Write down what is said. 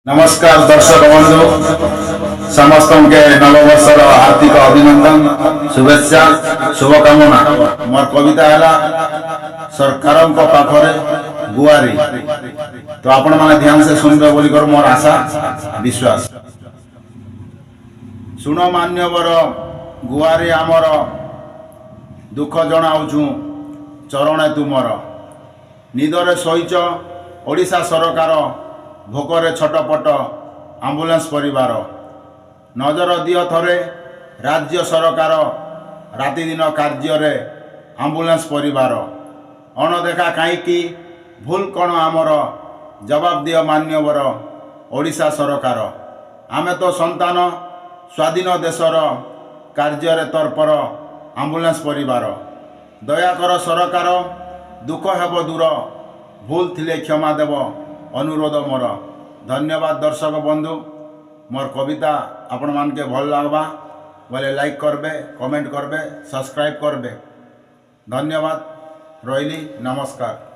ନମସ୍କାର ଦର୍ଶକ ବନ୍ଧୁ, ସମସ୍ତଙ୍କୁ ନବବର୍ଷର ହାର୍ଦ୍ଦିକ ଅଭିନନ୍ଦନ, ଶୁଭେଚ୍ଛା, ଶୁଭକାମନା। ମୋର କବିତା ହେଲା ସରକାରଙ୍କ ପାଖରେ ଗୁହାରି। ତ ଆପଣମାନେ ଧ୍ୟାନ ସେ ଶୁଣିବେ ବୋଲିକରି ମୋର ଆଶା, ବିଶ୍ୱାସ। ଶୁଣ ମାନ୍ୟବର, ଗୁହାରି ଆମର, ଦୁଃଖ ଜଣାଉଛୁ ଚରଣେ ତୁମର। ନିଦରେ ଶୋଇଛ ଓଡ଼ିଶା ସରକାର, ଭୋକରେ ଛଟପଟ ଆମ୍ବୁଲାନ୍ସ ପରିବାର। ନଜର ଦିଅ ଥରେ ରାଜ୍ୟ ସରକାର, ରାତିଦିନ କାର୍ଯ୍ୟରେ ଆମ୍ବୁଲାନ୍ସ ପରିବାର। ଅଣଦେଖା କାହିଁକି, ଭୁଲ କ'ଣ ଆମର? ଜବାବ ଦିଅ ମାନ୍ୟବର ଓଡ଼ିଶା ସରକାର। ଆମେ ତ ସନ୍ତାନ ସ୍ୱାଧୀନ ଦେଶର, କାର୍ଯ୍ୟରେ ତତ୍ପର ଆମ୍ବୁଲାନ୍ସ ପରିବାର। ଦୟାକର ସରକାର, ଦୁଃଖ ହେବ ଦୂର, ଭୁଲ ଥିଲେ କ୍ଷମା ଦେବ, ଅନୁରୋଧ ମୋର। ଧନ୍ୟବାଦ ଦର୍ଶକ ବନ୍ଧୁ। ମୋର କବିତା ଆପଣମାନକେ ଭଲ ଲାଗ୍ବା ବୋଲେ ଲାଇକ୍ କରବେ, କମେଣ୍ଟ କରବେ, ସବସ୍କ୍ରାଇବ୍ କରବେ। ଧନ୍ୟବାଦ, ରହିଲି, ନମସ୍କାର।